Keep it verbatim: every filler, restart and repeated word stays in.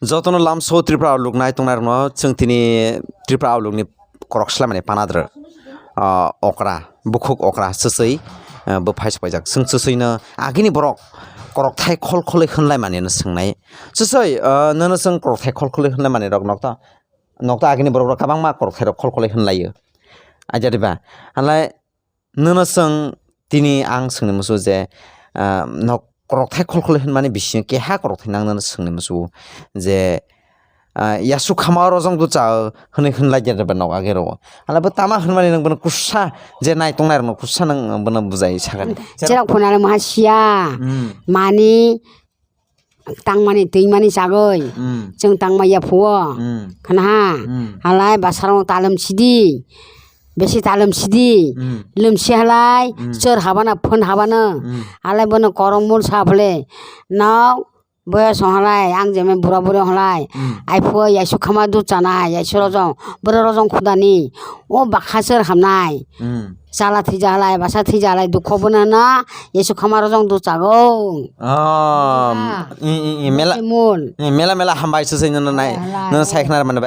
Jotono lamso Tripura auluk nai tongnai rokno chwng tini Tripura aulukni korok swlaimani panadra, ah, okra, bukhuk okra, chwchwi, ah, bo phai swpaijak. Chwng chwchwino agini borok korokthai khol kholwi hwnlaimani no swngnai. Chwchwi, ah, nono chwng korokthai khol kholwi hwnlaimani rok nokta, nokta agini borok rok kwbangma korokthai rok khol kholwi hwnlaio. Ajadi ba, halai nono chwng tini ang swngni musu je, ah, nok korokthai khol kholwi hwnmani bisingo keha korokthai nang nono swngni musu je, ah, yasuk khama oro jong ducha hwnwi hwnlai de ba nok age ro. Hala bo tama hwnmani nang bono kusa je nai tongnai rokno kusa nang bono bujai sakani. Cherok phunale maha siya. Hmm. Mani tangmani twimani chagwi. Hmm. Chwng tangma ya phuo. Hmm. Khana ha. Hmm. Halai basarong talem sidi. Besi talem sidi. Hmm. Lem si halai. Hmm. Chor habana phun habana. Hmm. Halai bono korong mul sa phale. Nok boya song halai ang jeme bura buri halai. Hmm. Ai phuo yaisu khama du chana yaisu rojong. Bura rojong khudani. O bakha chor hamnai. Hmm. Chala thwija halai, basa thwija halai, dukho bono hwno, Yesu khama rojong duchago. Oh, Ah. i, i, i, mela, Mul. i, mela, mela hambai se se nono nai, Halai. nono sai khna mane.